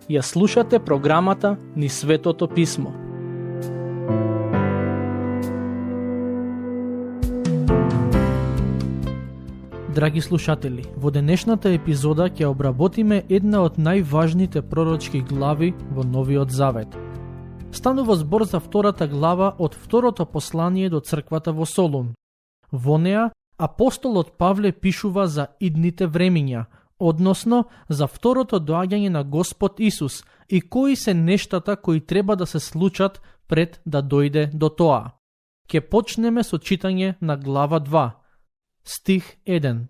Ја слушате програмата Низ Светото Писмо. Драги слушатели, во денешната епизода ќе обработиме една од најважните пророчки глави во Новиот Завет. Станува збор за втората глава од второто послание до црквата во Солун. Во неа апостолот Павле пишува за идните времиња, односно за второто доаѓање на Господ Исус и кои се нештата кои треба да се случат пред да дојде до тоа. Ке почнеме со читање на глава 2, стих 1.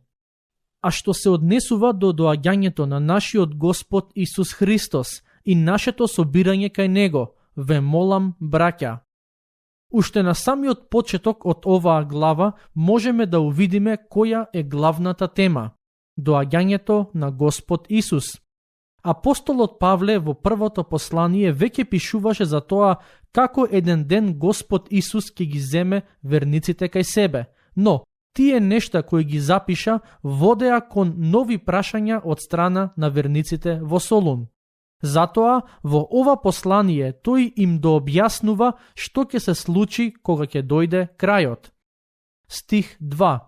А што се однесува до доаѓањето на нашиот Господ Исус Христос и нашето собирање кај Него, ве молам, браќа. Уште на самиот почеток од оваа глава можеме да увидиме која е главната тема – доаѓањето на Господ Исус. Апостолот Павле во првото послание веќе пишуваше за тоа како еден ден Господ Исус ќе ги земе верниците кај себе, но тие нешта кои ги запиша водеа кон нови прашања од страна на верниците во Солун. Затоа во ова послание тој им дообјаснува што ќе се случи кога ќе дојде крајот. Стих 2.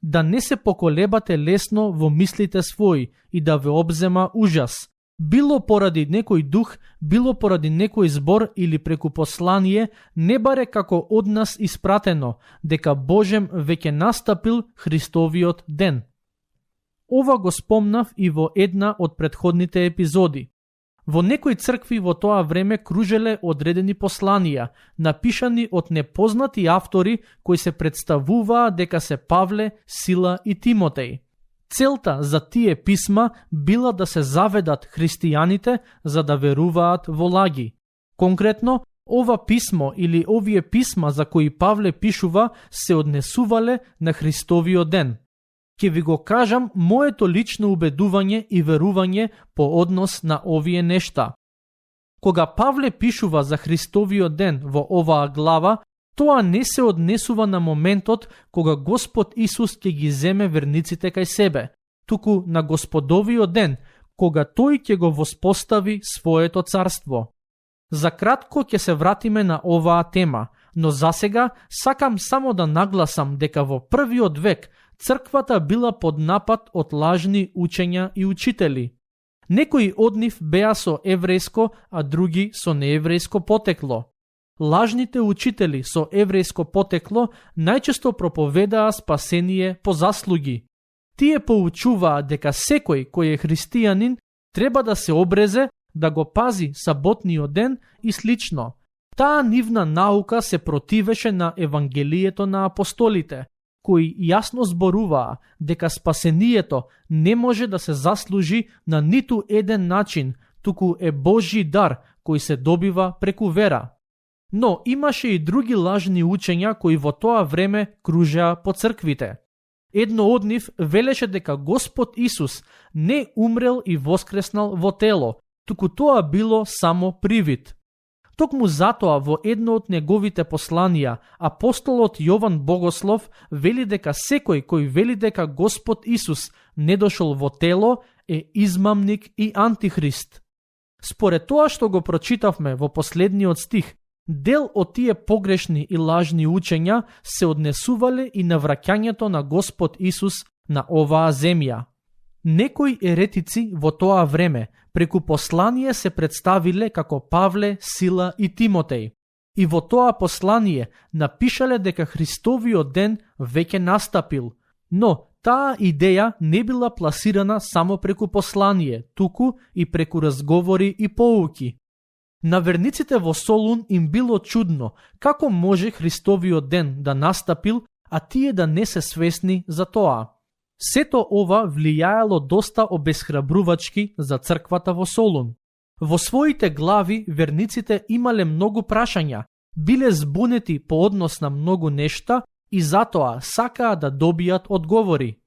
Да не се поколебате лесно во мислите своји и да ве обзема ужас, било поради некој дух, било поради некој збор или преку послание, не баре како од нас испратено, дека Божем веќе настапил Христовиот ден. Ова го спомнав и во една од претходните епизоди. Во некои цркви во тоа време кружеле одредени посланија, напишани од непознати автори кои се представуваа дека се Павле, Сила и Тимотеј. Целта за тие писма била да се заведат христијаните за да веруваат во лаги. Конкретно, ова писмо или овие писма за кои Павле пишува се однесувале на Христовиот ден. Ке ви го кажам моето лично убедување и верување по однос на овие нешта. Кога Павле пишува за Христовиот ден во оваа глава, тоа не се однесува на моментот кога Господ Исус ќе ги земе верниците кај себе, туку на Господовиот ден, кога тој ќе го воспостави своето царство. За кратко ќе се вратиме на оваа тема, но засега сакам само да нагласам дека во првиот век црквата била под напад од лажни учења и учители. Некои од нив беа со еврејско, а други со нееврејско потекло. Лажните учители со еврејско потекло најчесто проповедаа спасение по заслуги. Тие поучуваа дека секој кој е христијанин треба да се обрезе, да го пази саботниот ден и слично. Таа нивна наука се противеше на Евангелието на апостолите, кои јасно зборуваа дека спасението не може да се заслужи на ниту еден начин, туку е Божји дар кој се добива преку вера. Но имаше и други лажни учења кои во тоа време кружеа по црквите. Едно од нив велеше дека Господ Исус не умрел и воскреснал во тело, туку тоа било само привид. Токму затоа во едно од неговите посланија, апостолот Јован Богослов вели дека секој кој вели дека Господ Исус не дошол во тело е измамник и антихрист. Според тоа што го прочитавме во последниот стих, дел од тие погрешни и лажни учења се однесувале и на враќањето на Господ Исус на оваа земја. Некои еретици во тоа време преку послание се представиле како Павле, Сила и Тимотеј. И во тоа послание напишале дека Христовиот ден веќе настапил, но таа идеја не била пласирана само преку послание, туку и преку разговори и поуки. На верниците во Солун им било чудно како може Христовиот ден да настапил, а тие да не се свесни за тоа. Сето ова влијаело доста обесхрабрувачки за црквата во Солун. Во своите глави верниците имале многу прашања, биле збунети по однос на многу нешта и затоа сакаа да добијат одговори.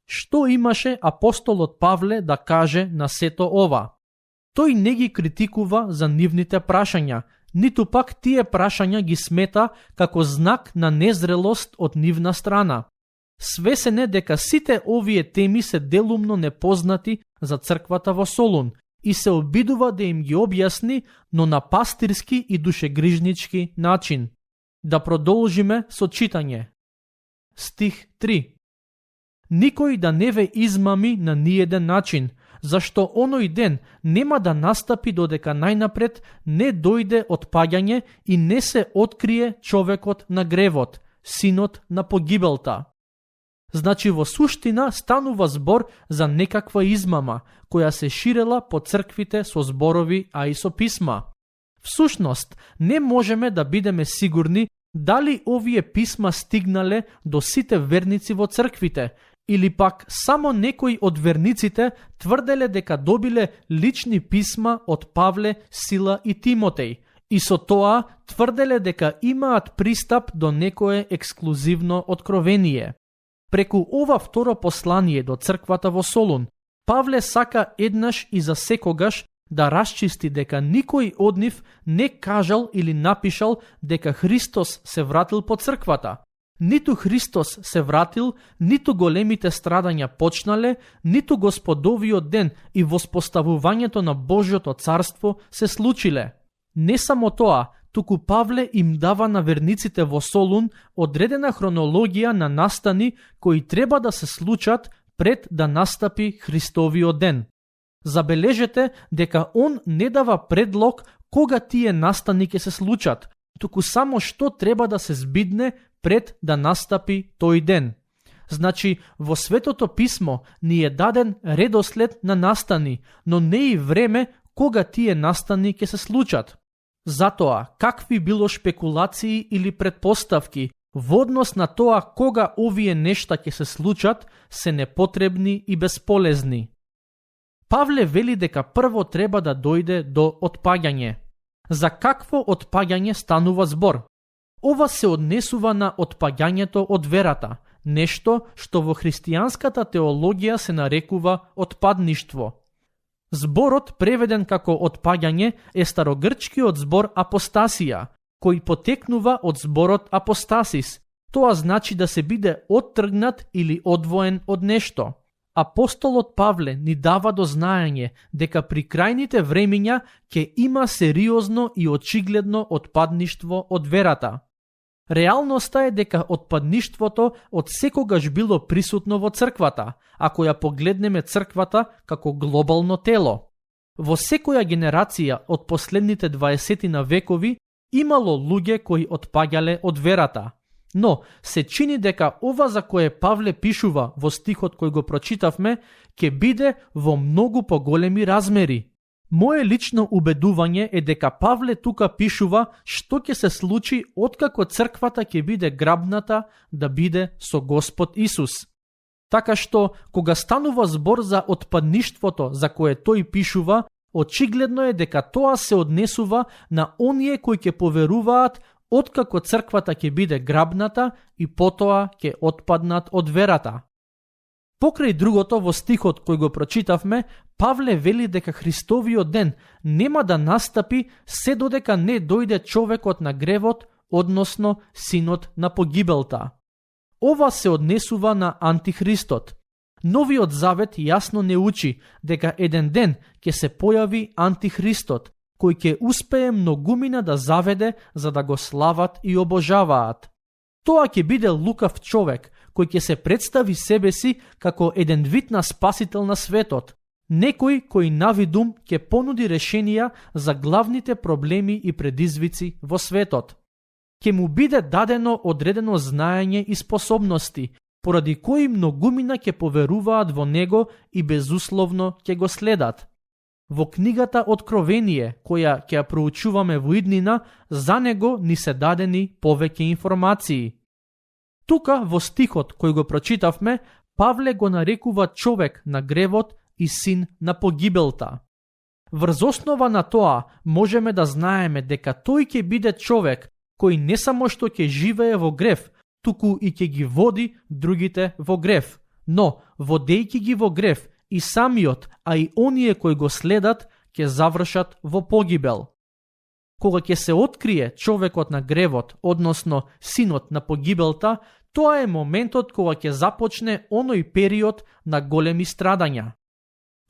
Што имаше апостолот Павле да каже на сето ова? Тој не ги критикува за нивните прашања, ниту пак тие прашања ги смета како знак на незрелост од нивна страна. Свесен е дека сите овие теми се делумно непознати за црквата во Солун и се обидува да им ги објасни, но на пастирски и душегрижнички начин. Да продолжиме со читање. Стих 3. Никој да не ве измами на ниеден начин, зашто оној ден нема да настапи додека најнапред не дојде отпаѓање и не се открие човекот на гревот, синот на погибелта. Значи во суштина станува збор за некаква измама, која се ширела по црквите со зборови, а и со писма. Всушност, не можеме да бидеме сигурни дали овие писма стигнале до сите верници во црквите, или пак само некои од верниците тврделе дека добиле лични писма од Павле, Сила и Тимотеј, и со тоа тврделе дека имаат пристап до некое ексклузивно откровение. Преку ова второ послание до црквата во Солун, Павле сака еднаш и за секогаш да расчисти дека никој од нив не кажал или напишал дека Христос се вратил по црквата. Ниту Христос се вратил, ниту големите страдања почнале, ниту Господовиот ден и воспоставувањето на Божјото царство се случиле. Не само тоа, туку Павле им дава на верниците во Солун одредена хронологија на настани кои треба да се случат пред да настапи Христовиот ден. Забележете дека он не дава предлог кога тие настани ќе се случат, туку само што треба да се збидне пред да настапи тој ден. Значи, во Светото писмо ни е даден редослед на настани, но не и време кога тие настани ќе се случат. Затоа, какви било шпекулации или предпоставки во однос на тоа кога овие нешта ќе се случат, се непотребни и бесполезни. Павле вели дека прво треба да дојде до отпаѓање. За какво отпаѓање станува збор? Ова се однесува на отпаѓањето од верата, нешто што во христијанската теологија се нарекува отпадништво. Зборот, преведен како отпаѓање, е старогрчкиот збор апостасија, кој потекнува од зборот апостасис. Тоа значи да се биде оттргнат или одвоен од нешто. Апостолот Павле ни дава до знаење дека при крајните времиња ќе има сериозно и очигледно отпадништво од верата. Реалноста е дека отпадништвото од секогаш било присутно во црквата, ако ја погледнеме црквата како глобално тело. Во секоја генерација од последните 20 векови имало луѓе кои отпаѓале од верата. Но се чини дека ова за кое Павле пишува во стихот кој го прочитавме, ќе биде во многу поголеми размери. Мое лично убедување е дека Павле тука пишува што ќе се случи откако црквата ќе биде грабната да биде со Господ Исус. Така што, кога станува збор за отпадништвото за кое тој пишува, очигледно е дека тоа се однесува на оние кои ќе поверуваат откако црквата ќе биде грабната и потоа ќе отпаднат од верата. Покрај другото во стихот кој го прочитавме, Павле вели дека Христовиот ден нема да настапи се додека не дојде човекот на гревот, односно синот на погибелта. Ова се однесува на антихристот. Новиот завет јасно не учи дека еден ден ќе се појави антихристот, кој ќе успее многумина да заведе за да го слават и обожаваат. Тоа ќе биде лукав човек, кој ќе се представи себе си како еден вид на спасител на светот, некој кој навидум ќе понуди решенија за главните проблеми и предизвици во светот. Ќе му биде дадено одредено знаење и способности, поради кои многумина ќе поверуваат во него и безусловно ќе го следат. Во книгата Откровение, која ќе ја проучуваме во иднина, за него ни се дадени повеќе информации. Тука во стихот кој го прочитавме, Павле го нарекува човек на гревот и син на погибелта. Врз основа на тоа можеме да знаеме дека тој ќе биде човек кој не само што ќе живее во грев, туку и ќе ги води другите во грев, но водејќи ги во грев и самиот, а и оние кои го следат, ќе завршат во погибел. Кога ќе се открие човекот на гревот, односно синот на погибелта, Тоа е моментот кога ќе започне оној период на големи страдања.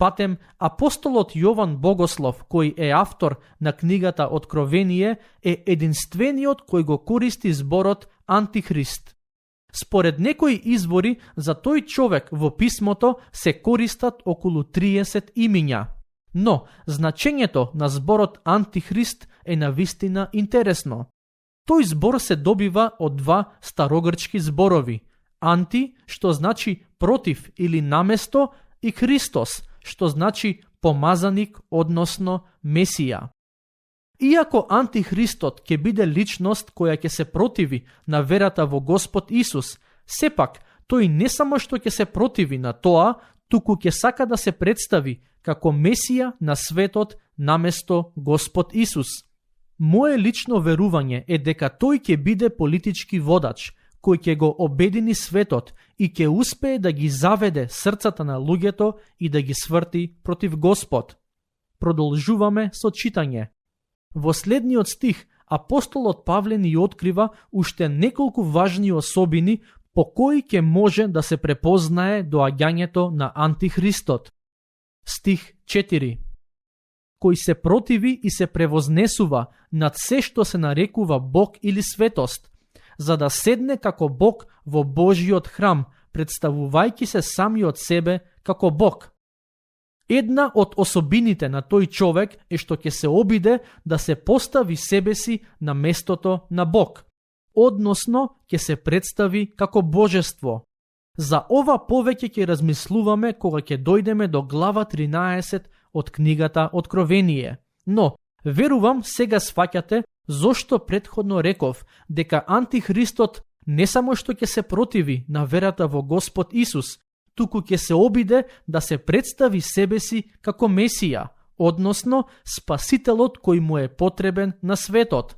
Патем, апостолот Јован Богослов, кој е автор на книгата Откровение, е единствениот кој го користи зборот Антихрист. Според некои извори, за тој човек во писмото се користат околу 30 имиња. Но, значењето на зборот Антихрист е навистина интересно. Тој збор се добива од два старогрчки зборови. Анти, што значи против или наместо, и Христос, што значи помазаник, односно Месија. Иако Антихристот ќе биде личност која ќе се противи на верата во Господ Исус, сепак тој не само што ќе се противи на тоа, туку ќе сака да се представи како Месија на светот наместо Господ Исус. Мое лично верување е дека тој ќе биде политички водач, кој ќе го обедини светот и ќе успее да ги заведе срцата на луѓето и да ги сврти против Господ. Продолжуваме со читање. Во следниот стих, апостолот Павле ни открива уште неколку важни особини по кои ќе може да се препознае доаѓањето на Антихристот. Стих 4. Кој се противи и се превознесува над се што се нарекува Бог или светост, за да седне како Бог во Божиот храм, представувајќи се самиот себе како Бог. Една од особините на тој човек е што ќе се обиде да се постави себе си на местото на Бог, односно ќе се представи како божество. За ова повеќе ќе размислуваме кога ќе дојдеме до глава 13 од книгата Откровение. Но, верувам сега сфаќате зошто претходно реков дека Антихристот не само што ќе се противи на верата во Господ Исус, туку ќе се обиде да се представи себе си како Месија, односно Спасителот кој му е потребен на светот.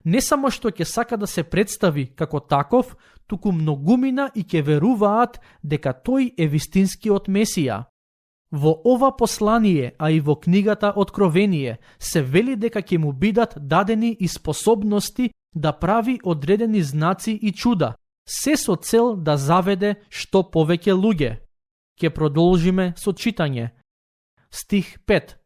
Не само што ќе сака да се представи како таков, туку многумина и ќе веруваат дека тој е вистинскиот Месија. Во ова послание, а и во книгата Откровение, се вели дека ќе му бидат дадени и способности да прави одредени знаци и чуда, се со цел да заведе што повеќе луѓе. Ќе продолжиме со читање. Стих 5.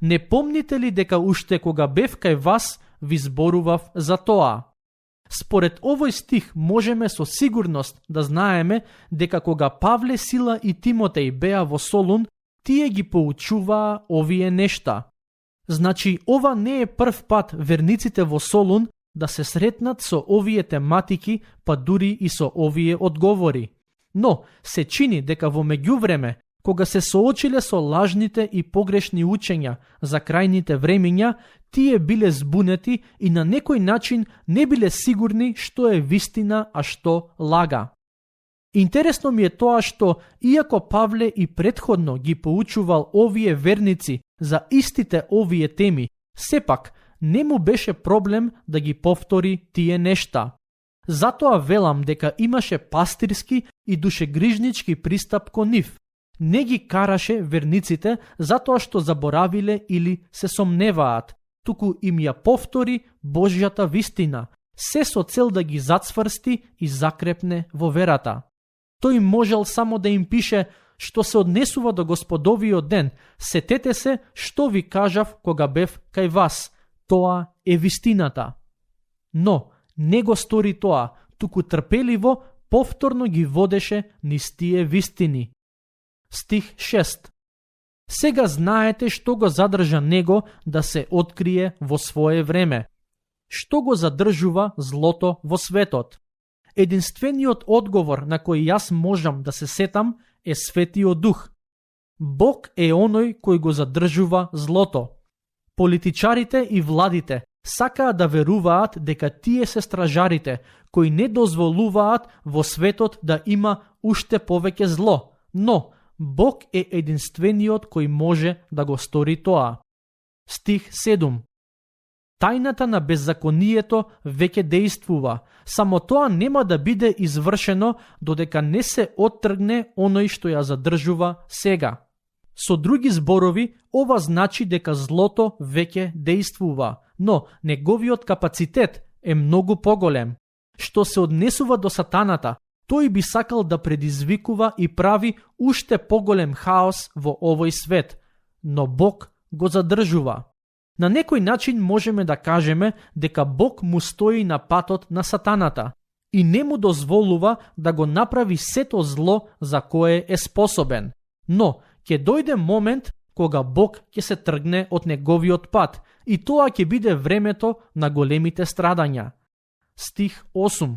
Не помните ли дека уште кога бев кај вас, ви зборував за тоа? Според овој стих можеме со сигурност да знаеме дека кога Павле, Сила и Тимотеј беа во Солун, тие ги поучуваа овие нешта. Значи, ова не е прв пат верниците во Солун да се сретнат со овие тематики, па дури и со овие одговори. Но, се чини дека во меѓувреме, кога се соочиле со лажните и погрешни учења за крајните времиња, тие биле збунети и на некој начин не биле сигурни што е вистина, а што лага. Интересно ми е тоа што, иако Павле и претходно ги поучувал овие верници за истите овие теми, сепак не му беше проблем да ги повтори тие нешта. Затоа велам дека имаше пастирски и душегрижнички пристап кон нив. Не ги караше верниците затоа што заборавиле или се сомневаат, туку им ја повтори Божјата вистина, се со цел да ги зацврсти и закрепне во верата. Тој можел само да им пише: што се однесува до Господовиот ден, сетете се што ви кажав кога бев кај вас, тоа е вистината. Но не го стори тоа, туку трпеливо повторно ги водеше низ тие вистини. Стих 6. Сега знаете што го задржа него да се открие во свое време. Што го задржува злото во светот? Единствениот одговор на кој јас можам да се сетам е Светиот Дух. Бог е оној кој го задржува злото. Политичарите и владите сакаат да веруваат дека тие се стражарите кои не дозволуваат во светот да има уште повеќе зло, но Бог е единствениот кој може да го стори тоа. Стих 7. Тајната на беззаконието веќе действува, само тоа нема да биде извршено додека не се оттргне оној што ја задржува сега. Со други зборови, ова значи дека злото веќе действува, но неговиот капацитет е многу поголем. што се однесува до сатаната, тој би сакал да предизвикува и прави уште поголем хаос во овој свет, но Бог го задржува. На некој начин можеме да кажеме дека Бог му стои на патот на сатаната и не му дозволува да го направи сето зло за кое е способен. Но ќе дојде момент кога Бог ќе се тргне од неговиот пат и тоа ќе биде времето на големите страдања. Стих 8.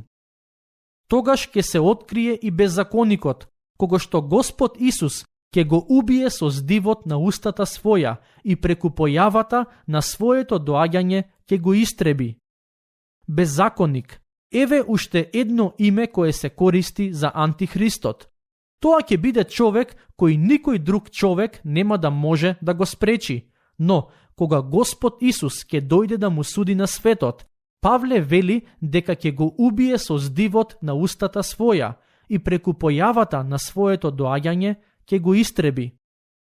Тогаш ќе се открие и беззаконикот, кога што Господ Исус ќе го убие со здивот на устата своја и преку појавата на своето доаѓање ќе го истреби. Беззаконик. Еве уште едно име кое се користи за антихристот. Тоа ќе биде човек кој никој друг човек нема да може да го спречи. Но, кога Господ Исус ќе дојде да му суди на светот, Павле вели дека ќе го убие со здивот на устата своја и преку појавата на своето доаѓање ќе го истреби.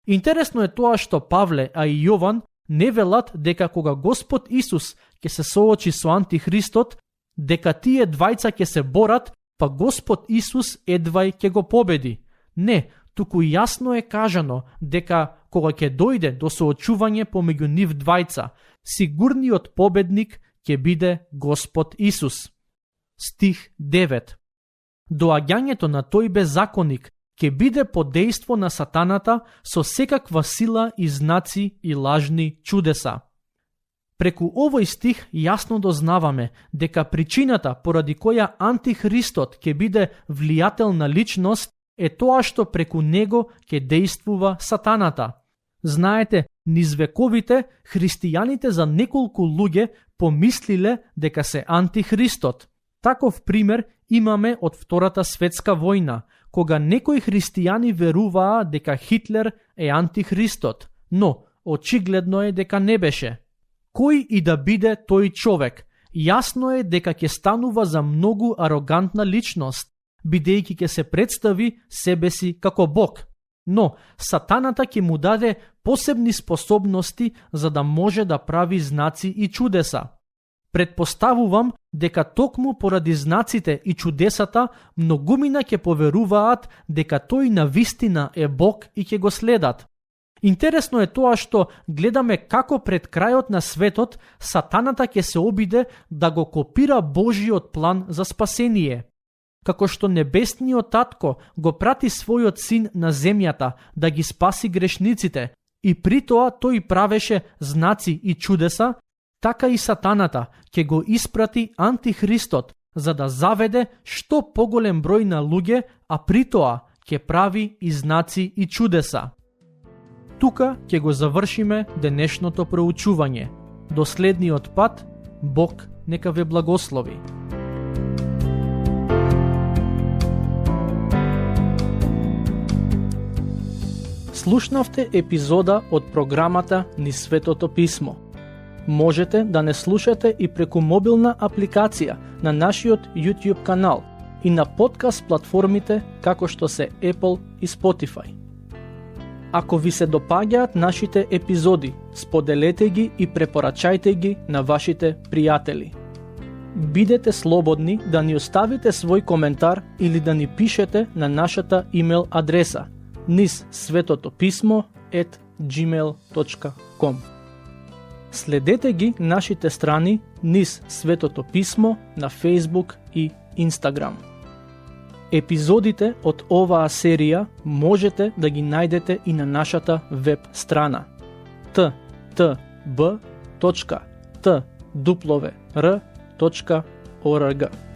Интересно е тоа што Павле, а и Јован не велат дека кога Господ Исус ќе се соочи со антихристот, дека тие двајца ќе се борат, па Господ Исус едвај ќе го победи. Не, туку јасно е кажано дека кога ќе дојде до соочување помеѓу нив двајца, сигурниот победник ќе биде Господ Исус. Стих 9. Доаѓањето на тој беззаконик ќе биде под дејство на сатаната со секаква сила и знаци и лажни чудеса. Преку овој стих јасно дознаваме дека причината поради која антихристот ќе биде влијателна личност е тоа што преку него ќе дејствува сатаната. Знаете, низ вековите христијаните за неколку луѓе помислиле дека се антихристот. Таков пример имаме од Втората светска војна, кога некои христијани веруваа дека Хитлер е антихристот, но очигледно е дека не беше. Кој и да биде тој човек, јасно е дека ќе станува за многу арогантна личност, бидејќи ќе се представи себе си како Бог. Но сатаната ќе му даде посебни способности за да може да прави знаци и чудеса. Предпоставувам дека токму поради знаците и чудесата многумина ќе поверуваат дека тој навистина е Бог и ќе го следат. Интересно е тоа што гледаме како пред крајот на светот сатаната ќе се обиде да го копира Божиот план за спасение. Како што небесниот татко го прати својот син на земјата да ги спаси грешниците и при тоа тој правеше знаци и чудеса, така и сатаната ќе го испрати антихристот за да заведе што поголем број на луѓе, а при тоа ќе прави и знаци и чудеса. Тука ќе го завршиме денешното проучување. До следниот пат, Бог нека ве благослови. Слушнавте епизода од програмата Низ Светото Писмо. Можете да не слушате и преку мобилна апликација на нашиот YouTube канал и на подкаст платформите како што се Apple и Spotify. Ако ви се допаѓаат нашите епизоди, споделете ги и препорачајте ги на вашите пријатели. Бидете слободни да ни оставите свој коментар или да ни пишете на нашата имейл адреса nizsvetotopисmo@gmail.com. Следете ги нашите страни Низ Светото Писмо на Facebook и Instagram. Епизодите од оваа серија можете да ги најдете и на нашата веб страна ttb.twr.org.